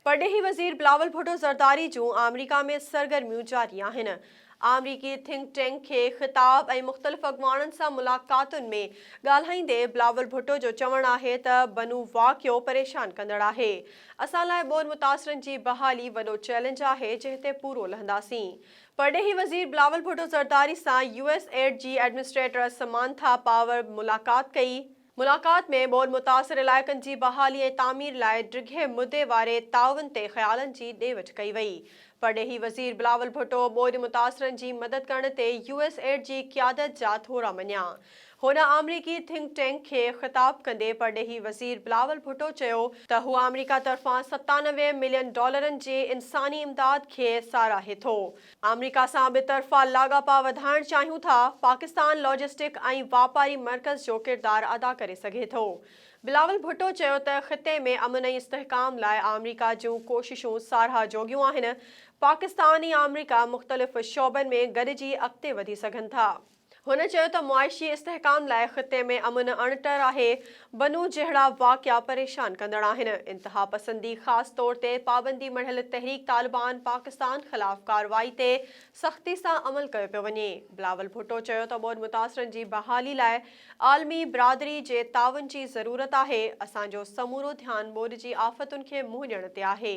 پرڏيهي وزير بلاول ڀٽو زرداري جون آمريڪا ۾ سرگرميون جاري آهن. آمريڪي ٿنڪ ٽينڪ کي خطاب ۽ مختلف اڳواڻن سان ملاقاتن ۾ ڳالهائيندي بلاول ڀٽو جو چوڻ آهي ته بنو واقعو پريشان ڪندڙ آهي، اسان لاء ٻوڏ متاثرن جي بحالي وڏو چئلينج آهي جنهن تي پورو لهنداسين. پرڏيهي وزير بلاول ڀٽو زرداري سان يو ايس ايڊ جي ايڊمنسٽريٽر سمانٿا پاور ملاقات ڪئي. ملاقات ۾ ٻوڏ متاثر علائقن جي بحالي ۽ تعمير لاء ڊگهي مدي واري تعاون تي خيالن جي ڏي وٺ ڪئي وئي. پرڏيهي وزير بلاول ڀٽو ٻوڏ متاثرن جي مدد ڪرڻ تي يو ايس ايڊ جي قيادت جا ٿورا مڃيا. هن آمريڪي ٿنڪ ٽينڪ کي خطاب ڪندي پرڏيهي وزير بلاول ڀٽو چيو ته هو آمريڪا طرفان 97 ملين ڊالرن جي انساني امداد کي ساراهي ٿو. آمريڪا سان ٻطرفا لاڳاپا وڌائڻ چاهيون ٿا، پاڪستان لاجسٽڪ ۽ واپاري مرڪز جو ڪردار ادا ڪري سگهي ٿو. بلاول ڀٽو چيو ته خطي ۾ امن ۽ استحڪام لاء آمريڪا جون ڪوششون ساراهه جوڳيون آهن، پاڪستان ۽ آمريڪا مختلف شعبن ۾ گڏجي اڳتي وڌي سگهن ٿا. هن چيو ته معاشي استحڪام لاء خطي ۾ امن اڻٽر آهي، بنو جهڙا واقعا پريشان ڪندڙ آهن، انتهاپسندي خاص طور تي پابندي مڙهيل تحريڪ طالبان پاڪستان خلاف ڪارروائي تي سختي سان عمل ڪيو پيو وڃي. بلاول ڀٽو چيو ته ٻوڏ متاثرن جي بحالي لاء عالمي برادري جي تعاون جي ضرورت آهي، اسان جو سمورو ڌيان ٻوڏ جي آفتن کي منهن ڏيڻ تي آهي.